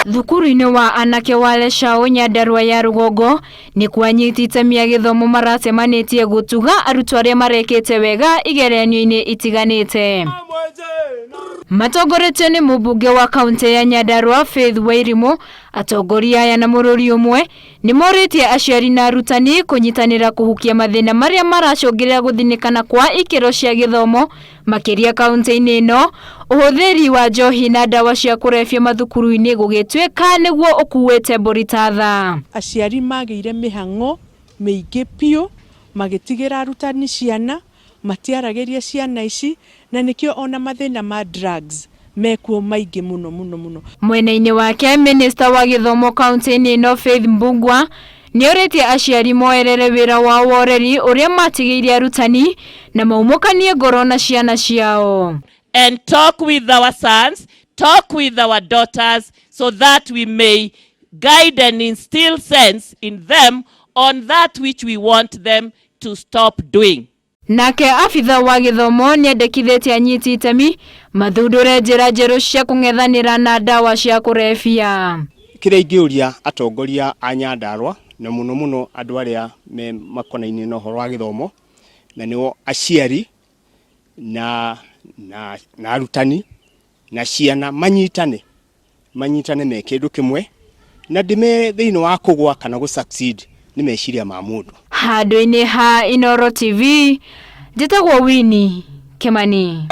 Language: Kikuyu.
Thukuru-inĩ wa anake wa Leshau Nyandarua ya rũgongo nĩkuo anyiti itemi a gĩthomo maracemanĩtie gũtuga arutwo arĩa marekĩte wega igeranio-inĩ itiganĩte. Matongoretio nĩ mũmbunge wa kaunti ya Nyandarua Faith Wairimu, atongoria aya na mũrũri ũmwe nĩ morĩtie aciari na arutani kũnyitanĩra kũhukia mathĩna marĩa maracũngĩrĩra gũthinĩkana kwa ikĩro cia gĩthomo makĩria kaunti-inĩ ĩno, ũhũthĩri wa njohi na ndawa cia kũrebia mathukuru-inĩ gũgĩtuĩka nĩguo ũkuĩte mbũri ta thaa. Aciari magĩire mĩhang'o mĩingĩ biũ, magĩtigĩra arutani ciana, matiaragĩria ciana ici, na nĩkĩo ona mathĩna ma drugs mekuo maingĩ mũno mũno mũno. Mwena-inĩ wake, Minista wa gĩthomo kaunti-inĩ ĩno Faith Mbugua nĩorĩtie aciari moerere wĩra wao wa ũreri ũrĩa matigĩire arutani na maumũkanie ngoro na ciana ciao. And talk with our sons, talk with our daughters so that we may guide and instill sense in them on that which we want them to stop doing. Nake abitha wa gĩthomo nĩendekithĩtie anyiti itemi mathundũre njĩra njerũ cia kũng'ethanĩra na ndawa cia kũrebia. Kĩrĩa ingĩũria atongoria a Nyandarua na mũno mũno andũ arĩa me makonainie na ũhoro wa gĩthomo na nĩo aciari na, na, na arutani na ciana manyitane manyitane me kĩndũ kĩmwe na ndĩmere thĩinĩ wa kũgwa kana gũ succeed nĩ meciria ma mũndũ. Handũ-inĩ ha Inooro TV, njĩtagwo Winnie Kimani.